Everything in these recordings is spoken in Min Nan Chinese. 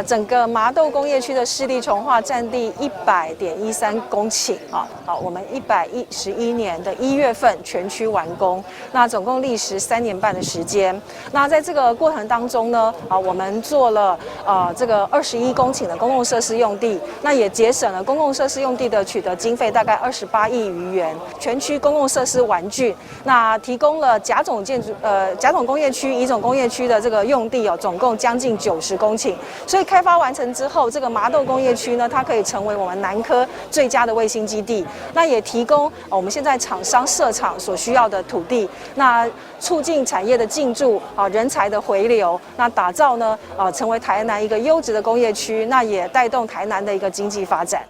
整個麻豆工業區的濕地重劃佔地100.13公頃啊，好，我們111年的1月份全區完工，那總共歷時3年半的時間。那在這個過程當中呢，啊，我們做了這個21公頃的公共設施用地，那也節省了公共設施用地的取得經費大概28億餘元。全區公共設施完竣，那提供了甲種建築甲種工業區、乙種工業區的這個用地哦，總共將近90公頃，所以開發完成之後，這個麻豆工業區呢，它可以成為我們南科最佳的衛星基地。那也提供我們現在廠商設廠所需要的土地，那促進產業的進駐啊，人才的回流，那打造呢啊，成為台南一個優質的工業區，那也帶動台南的一個經濟發展。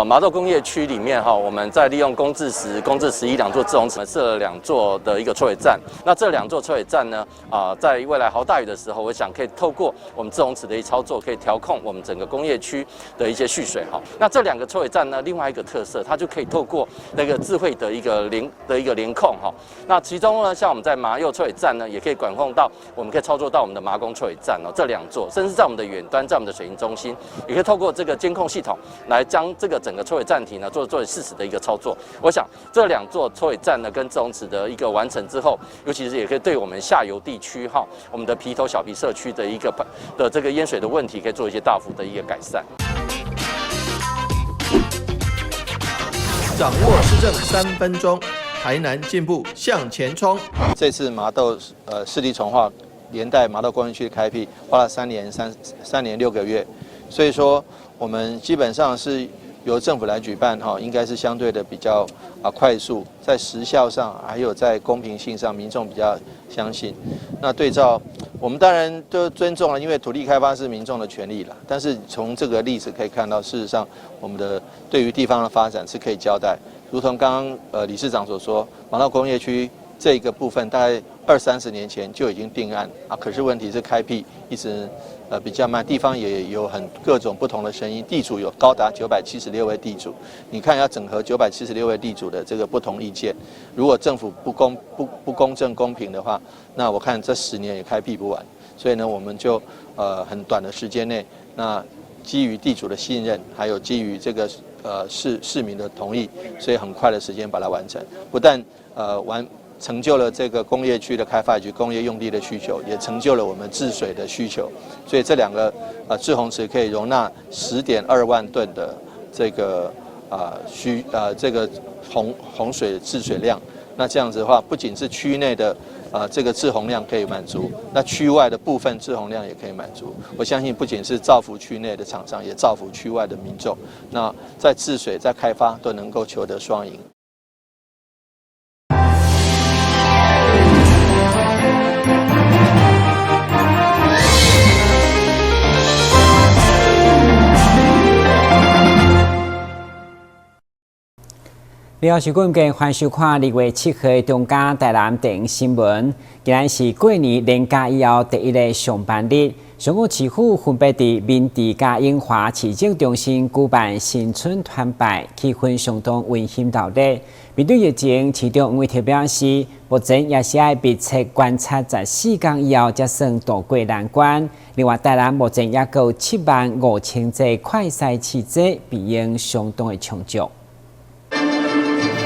麻豆工業區裡面哈，我們在利用公置10、公置11兩座滯洪池，設了兩座的一個抽水站。那這兩座抽水站呢，啊，在未來豪大雨的時候，我想可以透過我們滯洪池的一操作，可以調控我們整個工業區的一些蓄水哈。那這兩個抽水站呢，另外一個特色，它就可以透過那個智慧的一個聯控哈。那其中呢，像我們在麻右抽水站呢，也可以管控到，我們可以操作到我們的麻工抽水站哦。這兩座，甚至在我們的遠端，在我們的水營中心，也可以透過這個監控系統來將這個整個抽水站體呢，做適時的一個操作。我想這兩座抽水站呢，跟滯洪池的一個完成之後，尤其是也可以對我們下游地區哈，我們的埤頭小埤社區的一個的這個淹水的問題，可以做一些大幅的一個改善。掌握市政3分鐘，台南進步向前衝。這次麻豆濕地重劃，連帶麻豆工業區開闢，花了3年6個月，所以說我們基本上是由政府來舉辦哈，應該是相對的比較啊快速，在時效上還有在公平性上，民眾比較相信。那對照我們當然都尊重了，因為土地開發是民眾的權利了。但是從這個例子可以看到，事實上我們的對於地方的發展是可以交代。如同剛剛理事長所說，麻豆工業區這個部分大概二三十年前就已經定案啊，可是問題是開闢一直比較慢，地方也有很各種不同的聲音，地主有高達976位地主，你看要整合976位地主的這個不同意見，如果政府不公正公平的話，那我看這10年也開闢不完。所以呢，我們就很短的時間內，那基於地主的信任，還有基於這個市民的同意，所以很快的時間把它完成，不但成就了這個工業區的開發以及工業用地的需求，也成就了我們治水的需求。所以這兩個滯洪池可以容納10.2萬噸的這個啊需呃這個洪水治水量。那這樣子的話，不僅是區內的這個滯洪量可以滿足，那區外的部分滯洪量也可以滿足。我相信不僅是造福區內的廠商，也造福區外的民眾。那在治水、在開發都能夠求得雙贏。你好，是觀眾，歡迎收看2月7號的中嘉台南電新聞。今日是過年連假以後第一个上班日，上午市府分別佇明治佮永華市政中心舉辦新春團拜，氣氛相當溫馨熱鬧。面對疫情，市長黃偉哲表示，目前也是愛密切觀察14天以後才算渡過難關。另外，台南目前猶閣有7萬5千劑快篩試劑，備用相當的充足。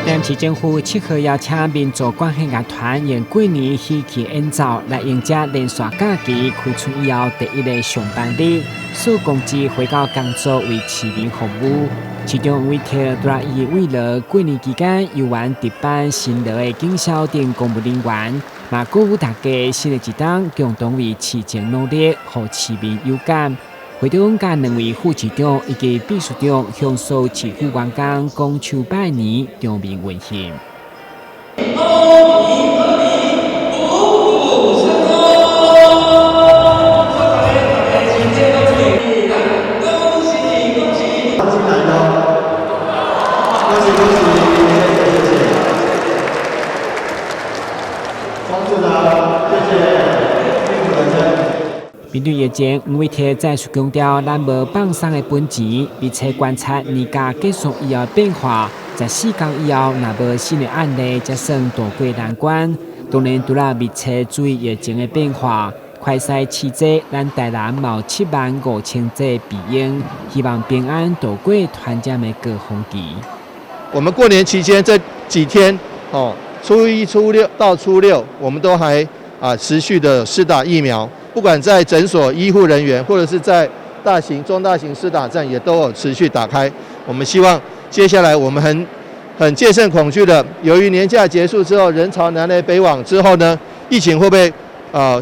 台南市政府7號邀請民族管弦樂團用過年喜氣演奏來迎接連續假期開春以後第一个上班日，四公司回到工作為市民服務。市長黃偉哲除了伊慰勞過年期間猶原值班辛勞的警消等公務人員，嘛鼓舞大家新的一冬共同為市政努力，予市民有感。會長佮兩位副市長以及秘書長向所有市府員工拱手拜年，場面溫馨。恭喜恭喜！進來咯！恭喜恭喜！謝謝謝謝。黃處長，謝謝，辛苦了。面對疫情，黃偉哲再次強調，咱無放鬆的本錢，密切觀察年假結束以後變化。14天以後，若無新的案例，才算渡過難關。當然，除了密切注意疫情的變化，快篩試劑，咱台南嘛有7萬5千劑備用，希望平安度過傳染的高峰期。我們過年期間這幾天，哦，初一、初六到初六，我們都還持續的施打疫苗，不管在診所醫護人員，或者是在大型、中大型施打站，也都有持續打開。我們希望接下來我們很戒慎恐懼的，由於年假結束之後，人潮南來北往之後呢，疫情會不會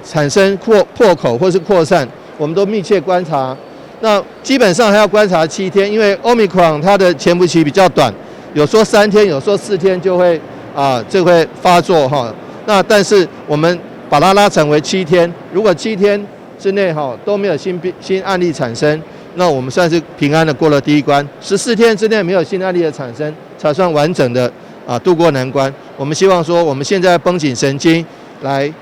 產生破口或是擴散？我們都密切觀察。那基本上還要觀察7天，因為 Omicron 它的潛伏期比較短，有說3天，有說4天就會發作哈。那但是我們把它拉長為七天，如果七天之內哈都沒有新案例產生，那我們算是平安的過了第一關。14天之內沒有新案例的產生，才算完整的度過難關。我們希望說，我們現在繃緊神經來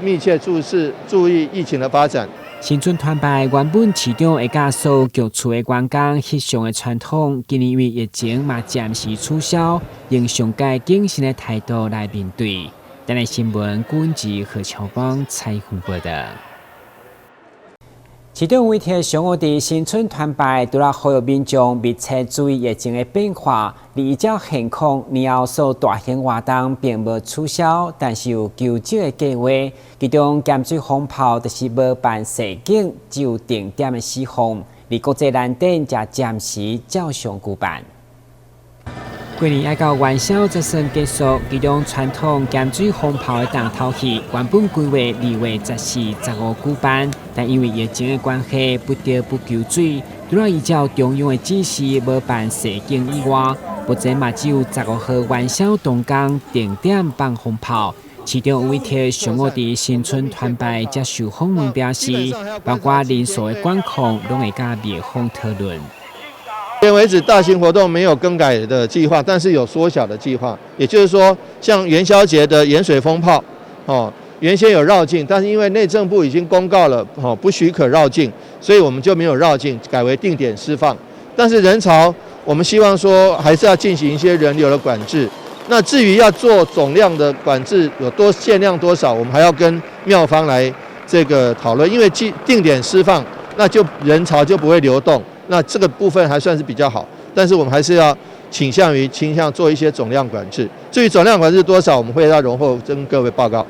密切注視注意疫情的發展。新春團拜原本市長會佮所有局處的員工翕相的傳統，今年因為疫情嘛暫時取消，用上蓋謹慎的態度來面對。台南新聞，郭志何秋芳採訪報導。市長委託上午佇新春團拜，除了呼籲民眾密切注意疫情的變化，依照現況，年後所有大型活動並無取消，但是有求職的計劃。其中鹹水蜂炮就是無辦踅景，只有定點的釋放。而國際蘭展則暫時照常舉辦。過年愛到元宵才算結束，其中傳統鹹水蜂炮的重頭戲，原本規劃2月14、15舉辦，但因為疫情的關係，不得不求水。除了依照中央的指示無辦踅景以外，目前嘛只有15號元宵當工定點放蜂炮。市長委託上午佇新春團拜接受訪問表示，包括人數的管控，攏會佮廟方討論。目前為止，大型活動沒有更改的計劃，但是有縮小的計劃。也就是說，像元宵節的鹽水蜂炮，哦，原先有繞境，但是因為內政部已經公告了，哦，不許可繞境，所以我們就沒有繞境，改為定點施放。但是人潮，我們希望說還是要進行一些人流的管制。那至於要做總量的管制，有多限量多少，我們還要跟廟方來這個討論。因為定點施放，那就人潮就不會流動。那這個部分還算是比較好，但是我們還是要傾向做一些總量管制。至於總量管制多少，我們會在容後跟各位報告。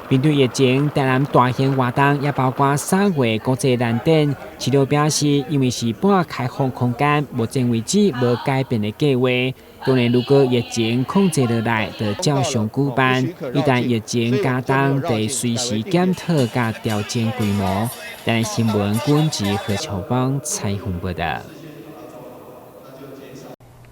面對疫情，台南大型活動也包括3月國際蘭展，市長表示，因為是半開放空間，目前為止無改變的計劃。當然，如果疫情控制落來，就照常舉辦；一旦疫情加重，得隨時檢討佮調整規模。台南新聞，郭志何秋芳採訪報導。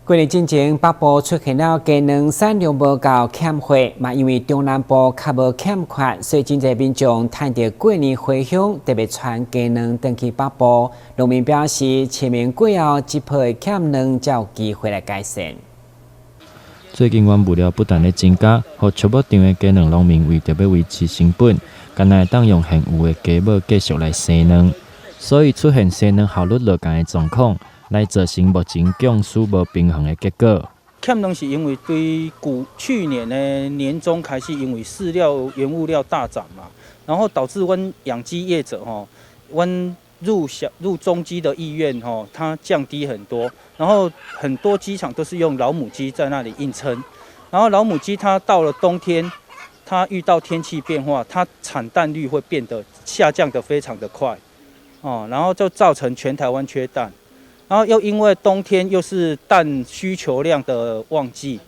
過年進前，北部出現了雞卵產量無夠欠貨，嘛因為中南部較無欠缺，所以真濟民眾趁著過年回鄉，特別傳雞卵轉去北部。農民表示，清明過後，這波的欠卵才有機會來改善。最近原物料不斷咧增加，予畜牧場的雞卵農民為著欲維持成本，干焦會當用現有的雞母繼續來生卵，所以出現生卵效率落降的狀況，來造成目前供需無平衡的結果。欠卵是因為對古去年的年中開始，因為飼料原物料大漲嘛，然後導致阮養雞業者吼，阮入中雞的意願吼，它降低很多，然後很多雞場都是用老母雞在那裡硬撐，然後老母雞它到了冬天，它遇到天氣變化，它產蛋率會變得下降得非常的快，哦，然後就造成全台灣缺蛋，然後又因為冬天又是蛋需求量的旺季，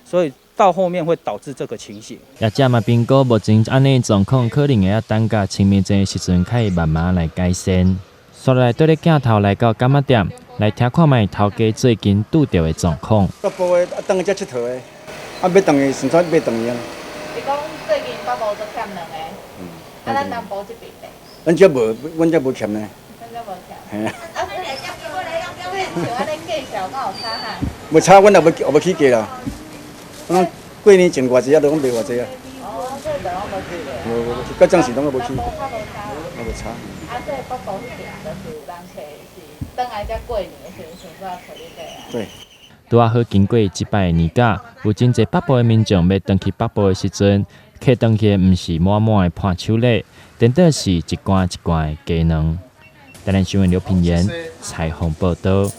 所以到後面會導致這個情形。業者嘛評估目前按呢狀況，可能會愛等到清明節時陣，較會慢慢來改善。煞來綴咧鏡頭來到柑仔店，來聽看覓頭家最近拄著的狀況。北部的啊，轉去遮𨑨迌的，啊，欲轉去順煞欲轉去啊。你講最近北部足欠卵的，啊，咱南部這邊咧？阮遮無，阮遮無欠呢。阮遮無欠。嘿啊。啊，像按呢價數敢有差哈？無差，阮也無起價啦。阮過年前偌濟啊，都攏賣偌濟啊。哦，所以就攏無起價。無無無，到這時攏無起。南部較無差。無差。啊，所以北部彼邊就是有人揣是轉來遮過年的時陣，順煞揣你買啊。對。拄仔好經過這擺年假，有真濟北部的民眾欲轉去北部的時陣，客轉去的毋是滿滿的伴手禮，顛倒是一罐一罐的雞卵。台南新聞劉品言採訪報導。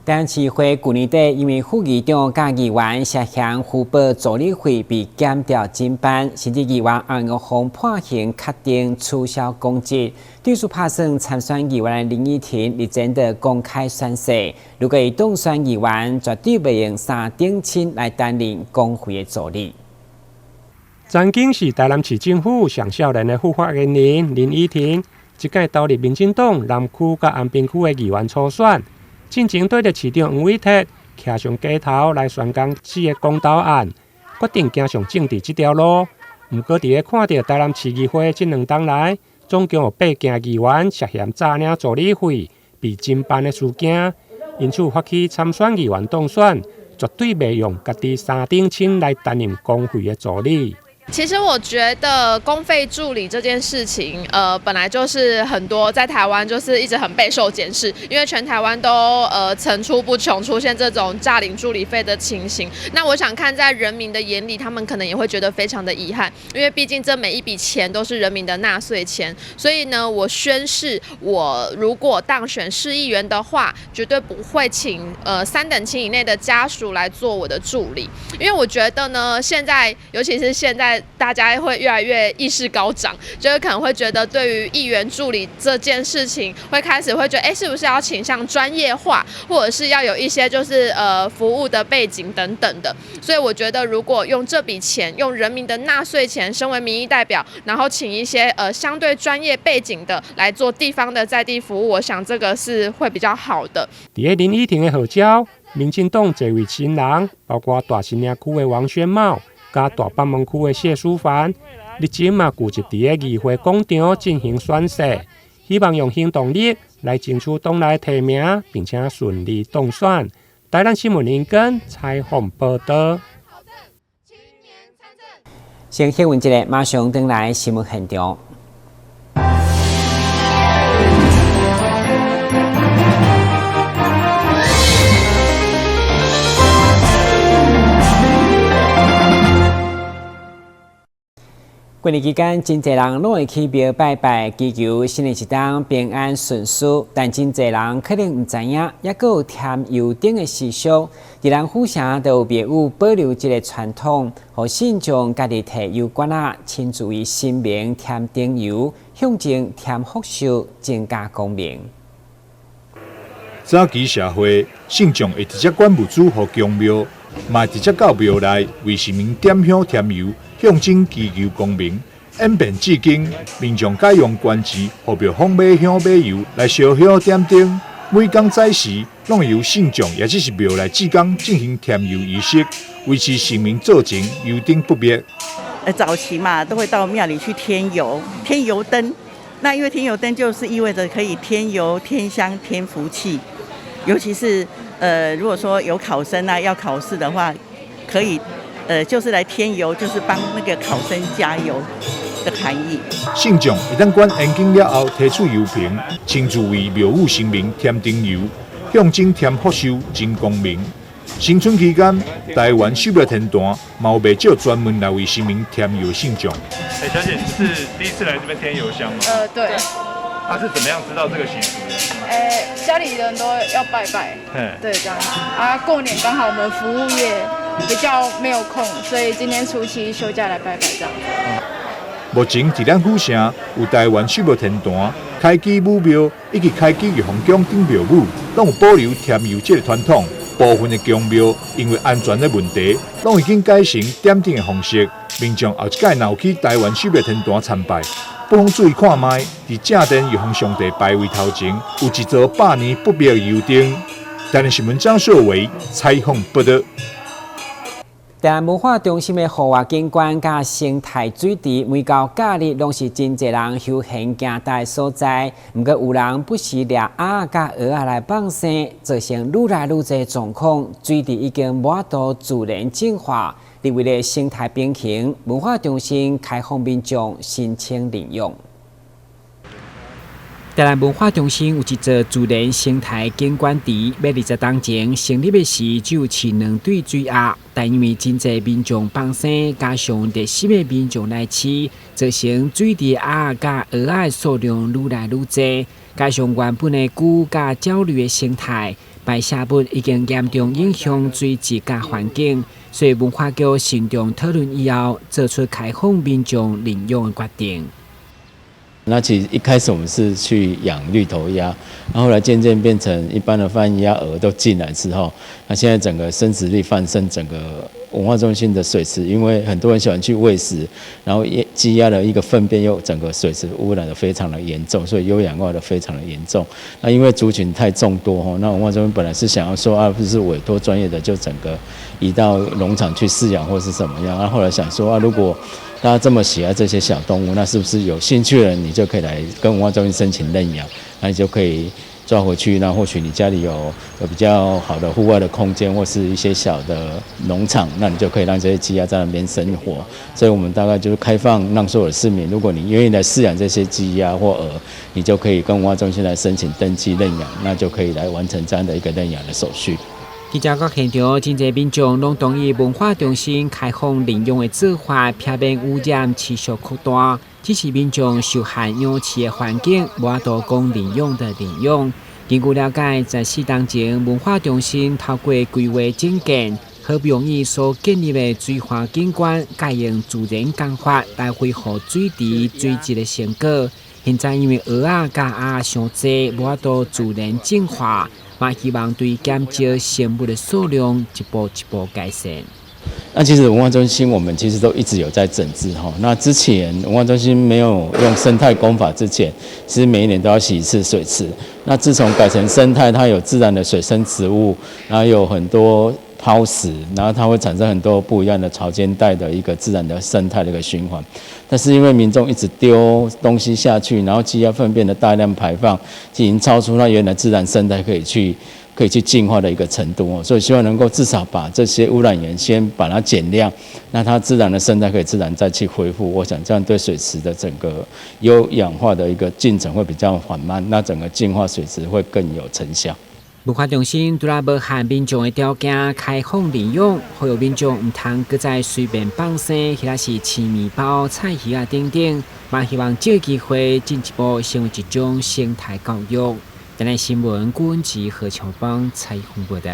台南市會舊年底，因為副議長佮議員涉嫌虛報助理費被檢調偵辦，甚至議員洪玉鳳判刑確定取消公職。對此拍算參選議員的林依婷日前就公開宣誓，如果伊當選議員，絕對袂用三等親來擔任公費的助理。曾經是台南市政府上少年的副發言人林依婷，這屆投入民進黨南區佮安平區的議員初選。進前對著市長黃偉哲徛上街頭來宣講四个公投案，決定行上政治這條路。毋過，佇咧看著台南市議會這兩冬來，總共有八件議員涉嫌詐領助理費被偵辦的事件，因此發起參選議員當選，絕對袂用家己三等親來擔任公費的助理。其實我覺得公費助理這件事情，本來就是很多在台灣就是一直很備受檢視，因為全台灣都層出不窮出現這種詐領助理費的情形。那我想看在人民的眼裡，他們可能也會覺得非常的遺憾，因為畢竟這每一筆錢都是人民的納稅錢。所以呢，我宣誓，我如果當選市議員的話，絕對不會請三等親以內的家屬來做我的助理，因為我覺得呢，現在尤其是現在。大家會越來越意識高漲，就是可能會覺得對於議員助理這件事情，會開始會覺得，欸，是不是要傾向專業化，或者是要有一些就是服務的背景等等的。所以我覺得，如果用這筆錢，用人民的納稅錢，身為民意代表，然後請一些相對專業背景的來做地方的在地服務，我想這個是會比較好的。佇咧林依婷的號召，民進黨這位新人，包括大新營區的王宣茂。佮大北門區的謝書凡，日前嘛聚集佇咧議會廣場進行宣誓，希望用行動力來爭取黨內提名，並且順利當選。台南新聞林根採訪報導。先歇問一下，馬上轉來新聞現場。過年期間，真濟人攏會去廟拜拜，祈求新的一冬平安順遂。但真濟人可能毋知影，猶閣有添油燈的習俗。佇咱府城就有廟宇保留這个傳統，予信眾家己提油罐仔，親自為神明添燈油，象徵添福壽，增加光明。早期社會，信眾會直接捐物資予宮廟，嘛直接到廟內為神明點香添油，象徵祈求光明。演變至今，民眾改用捐錢予廟方買香買油來燒香點燈。每工早時，攏會由信眾，也就是廟內志工進行添油儀式，維持神明座前油燈不滅。早期嘛，都會到廟裡去添油，添油燈。那因為添油燈就是意味着可以添油、添香、添福氣，尤其是如果說有考生啊要考試的話，可以就是來添油，就是幫那個考生加油的含義。信眾會當捐現金了後，提出油瓶，親自為廟宇神明添燈油，象徵添福壽、真光明。新春期間，台灣秀宮天壇嘛有袂少專門來為神明添油信眾。欸，小姐，你是第一次來這邊添油香嗎？對。他是怎麼樣知道這個習俗的？欸，家裡人都要拜拜。對，這樣子。啊，過年剛好我們服務業比較沒有空，所以今天初七休假來拜拜這樣子。目前佇咱府城有台灣秀宮天壇、開基武廟以及開基玉皇宮等廟宇，攏有保留添油這个傳統。部分的宮廟因為安全的問題，攏已經改成點燈的方式。民眾後一擺若有去台灣秀宮天壇參拜，不妨注意看覓，佇正殿玉皇上帝牌位頭前有一座百年不滅油燈。台南新聞張秀維採訪報導。台南文化中心的戶外景觀佮生態水池，每到假日攏是真濟人休閒行踏的所在。毋過有人不時掠鴨佮鵝仔來放生，造成愈來愈濟狀況，水池已經無法度自然淨化。為了生態平衡，文化中心開放民眾申請領養。台南文化中心有一座自然生態景觀池，欲20冬前成立的時，只有飼兩對水鴨，但因為真濟民眾放生，加上熱心的民眾來飼，造成水池鴨佮蚵仔的數量愈來愈濟，加上原本的龜佮鳥類的生態排泄物已經嚴重影響水質佮環境，所以文化局慎重討論以後，做出開放民眾認養的決定。那其實一開始我們是去養綠頭鴨，然後後來漸漸變成一般的番鴨、鵝都進來之後，那現在整個生殖力泛盛，整個文化中心的水池，因為很多人喜歡去餵食，然後雞鴨的一個糞便又整個水池污染得非常的嚴重，所以優氧化得非常的嚴重。那因為族群太眾多吼，那文化中心本來是想要說啊，不是委託專業的，就整個移到農場去飼養或是怎麼樣。那後來想說啊，如果大家這麼喜愛這些小動物，那是不是有興趣的人，你就可以來跟文化中心申請認養，那你就可以抓回去。那或許你家裡有比較好的戶外的空間，或是一些小的農場，那你就可以讓這些雞鴨在那邊生活。所以我們大概就是開放，讓所有的市民，如果你願意來飼養這些雞鴨或鵝，你就可以跟文化中心來申請登記認養，那就可以來完成這樣的一個認養的手續。記者到現場，真濟民眾攏同意文化中心開放認養的做法，避免污染持續擴大。只是民眾受限養飼的環境，無法度講認養就認養。根據了解，在4冬前，文化中心透過規劃整建，好不容易所建立的水華景觀，改用自然工法來恢復水池水質的成果。現在因為蚵仔佮鴨傷濟，無法度自然進化。嘛，希望對減少生物的數量，一步一步改善。那其實文化中心我們其實都一直有在整治哈。那之前文化中心沒有用生態工法之前，其實每一年都要洗一次水池。那自從改成生態，它有自然的水生植物，然後有很多拋石，然後它會產生很多不一樣的潮間帶的一個自然的生態的一個循環。但是因為民眾一直丟東西下去，然後雞鴨糞便的大量排放，已經超出它原來自然生態可以去淨化的一個程度哦，所以希望能夠至少把這些污染源先把它減量，那它自然的生態可以自然再去恢復。我想這樣對水池的整個優氧化的一個進程會比較緩慢，那整個淨化水池會更有成效。文化中心除了無限民眾的條件開放認養，呼籲民眾毋通閣再隨便放生，或者是飼麵包、菜魚仔等等，嘛希望這個機會進一步成為一種生態教育。台南新聞郭文吉何秋芳採訪報導。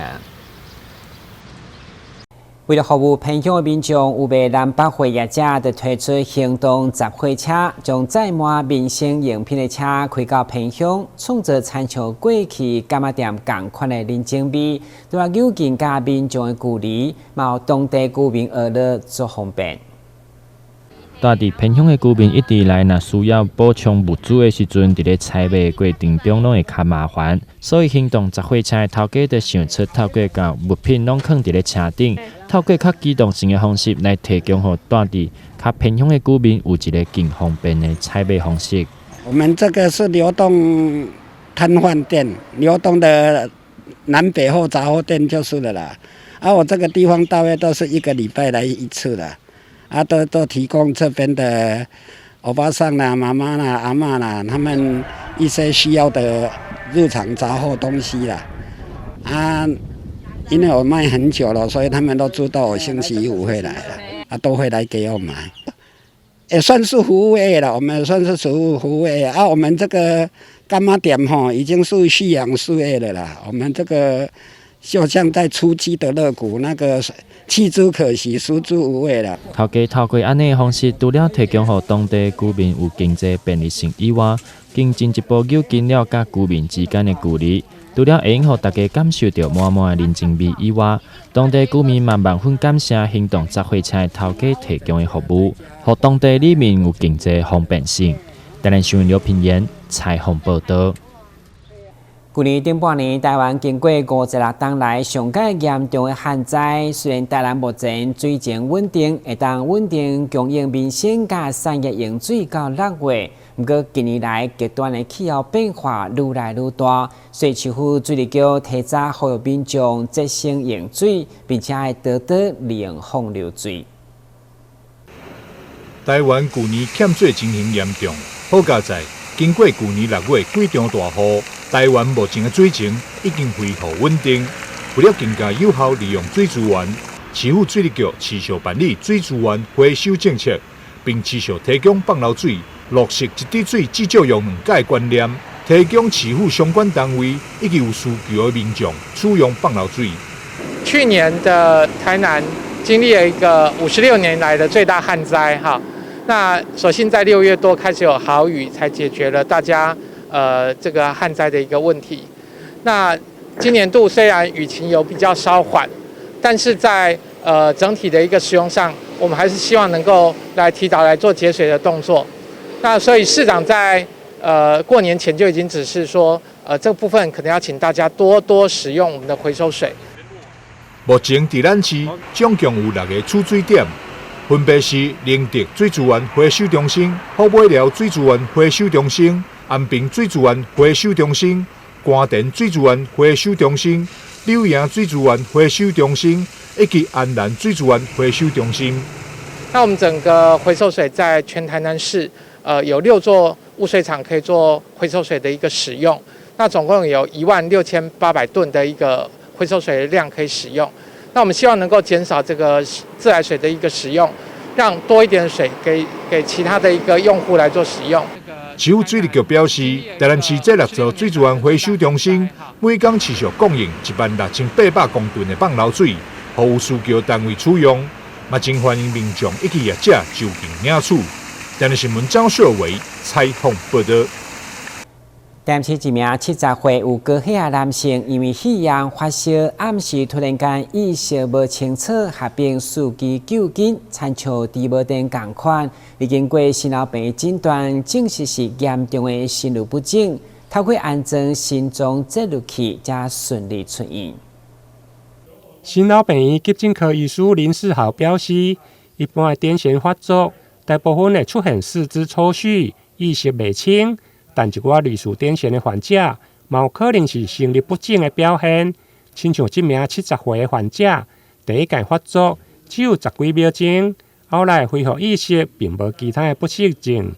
為了服務偏鄉的民眾，有賣南北貨業者就推出行動雜貨車，將載滿民生用品的車開到偏鄉，創造親像過去柑仔店仝款的人情味，除了友近佮民眾的距離，嘛予當地居民學得足方便。住佇偏鄉的居民一直以來，若需要補充物資的時陣，佇咧採買的過程中攏會較麻煩，所以行動雜貨車的頭家就想出透過共物品攏囥佇咧車頂，透過較機動性的方式來提供予住佇較偏鄉的居民有一个更方便的採買方式。我們這個是流動攤販店，流動的南北貨雜貨店就是了啦。啊，我這個地方大約都是一個禮拜來一次的。啊，都提供這邊的歐巴桑啦、媽媽啦、阿嬤啦，他們一些需要的日常雜貨東西啦。啊，因為我賣很久了，所以他們都知道我星期五會來了，啊，都會來給我買。也算是服務業了，我們算是屬於服務業啊。我們這個柑仔店吼，已經是夕陽事業了啦。我們這個就像在初期的樂谷那個。棄之可惜，食之無味啦。頭家透過按呢的方式，除了提供予當地居民有經濟便利性以外，更進一步友近了佮居民之間的距離。除了會用予大家感受著滿滿的人情味以外，當地居民嘛萬分感謝行動雜貨車的頭家提供的服務，予當地里民有更濟方便性。台南新聞劉品言採訪報導。舊年頂半年，台灣經過56冬來上蓋嚴重的旱災。雖然台南目前水情穩定，會當穩定供應民生佮產業用水到6月。毋過近年來極端的氣候變化愈來愈大，所以市府水利局提早呼籲民眾節省用水，並且愛多多利用放流水。台灣舊年欠水情形嚴重，好佳哉，經過舊年6月幾場大雨，台灣目前的水情已經恢復穩定。為了更加有效利用水資源，市府水利局持續辦理水資源回收政策，並持續提供放流水，落實一滴水至少用兩擺觀念，提供市府相關單位以及有需求的民眾使用放流水。去年的台南經歷了一個56年來的最大旱災，哈，那所幸在6月多開始有好雨，才解決了大家這個旱災的一個問題。那今年度雖然雨情有比較稍緩，但是在整體的一個使用上，我們還是希望能夠來提早來做節水的動作。那所以市長在過年前就已經指示說，這部分可能要請大家多多使用我們的回收水。目前佇咱市總共有六個取水點，分別是寧德水資源回收中心、虎尾寮水資源回收中心、安平水資源回收中心、官田水資源回收中心、柳營水資源回收中心以及安南水資源回收中心。那我們整個回收水在全台南市，有六座污水廠可以做回收水的一個使用。那總共有16,800噸的一個回收水的量可以使用。那我們希望能夠減少這個自來水的一個使用，讓多一點水給其他的一個用戶來做使用。市府水利局表示，台南市這六座水資源回收中心，每工持續供應16,800公噸的放流水，予有需求單位使用，嘛真歡迎民眾以及業者就近領取。台南新聞張秀偉採訪報道。台南市一名70歲有高血壓男性，因為肺炎發燒，暗時突然間意識無清楚，合併司機救緊，親像豬無電仝款。經過心腦病診斷，證實是嚴重的心律不整，透過安裝心臟節律器，才順利出院。新老病院急診科醫師林世豪表示，一般的癲癇發作，大部分會出現四肢抽搐、意識袂清。但一寡類似癲癇的患者，嘛有可能是心律不整的表現。親像這名70歲的患者，第一擺發作只有十幾秒鐘，後來恢復意識，並無其他的不適症。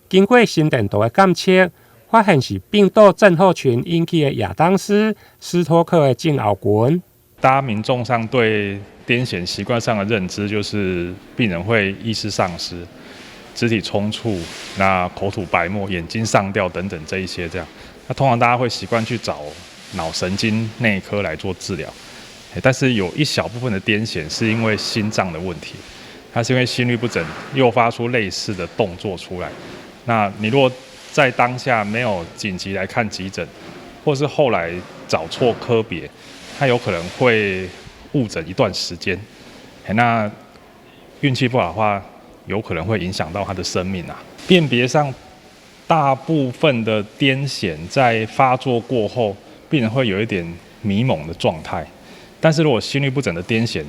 經過心電圖的檢測，發現是病竇症候群引起的亞當斯斯托克的症候群。大家民眾上對癲癇習慣上的認知，就是病人會意識喪失、肢體抽搐、那口吐白沫、眼睛上吊等等這一些，這樣，那通常大家會習慣去找腦神經內科來做治療，但是有一小部分的癲癇是因為心臟的問題，它是因為心律不整誘發出類似的動作出來。那你如果在當下沒有緊急來看急診，或是後來找錯科別，它有可能會誤診一段時間。那運氣不好的話，有可能會影響到他的生命啊。辨別上，大部分的癲癇在發作過後，病人會有一點迷濛的狀態。但是如果心律不整的癲癇，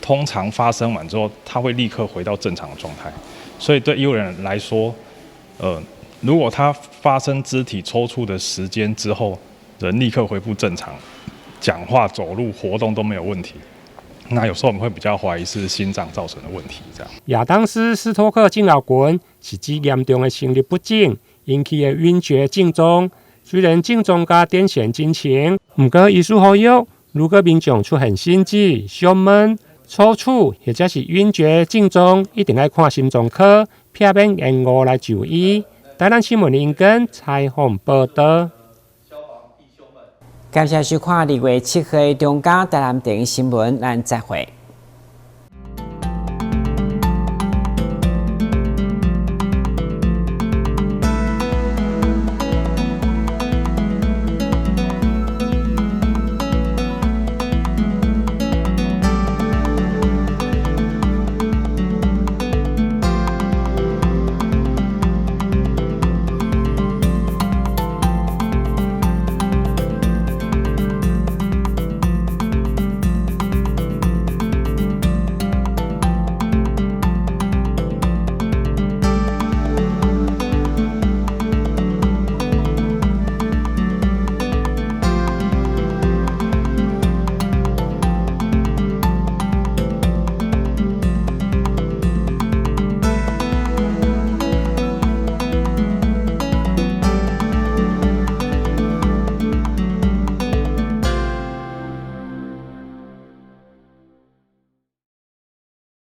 通常發生完之後，他會立刻回到正常的狀態。所以對醫護人員來說，如果他發生肢體抽搐的時間之後，人立刻恢復正常，講話、走路、活動都沒有問題。那有時候我們會比較懷疑是心臟造成的問題，這樣。亞當斯斯托克症候群是指嚴重的心律不整引起的暈厥症狀，雖然症狀佮癲癇真親，毋過醫師呼籲，如果民眾出現心悸、胸悶、抽搐或者是暈厥症狀，一定愛看心臟科，避免延誤來就醫。台南新聞林根採訪報道。感謝收看2月7號中間台南電視新聞，咱再會。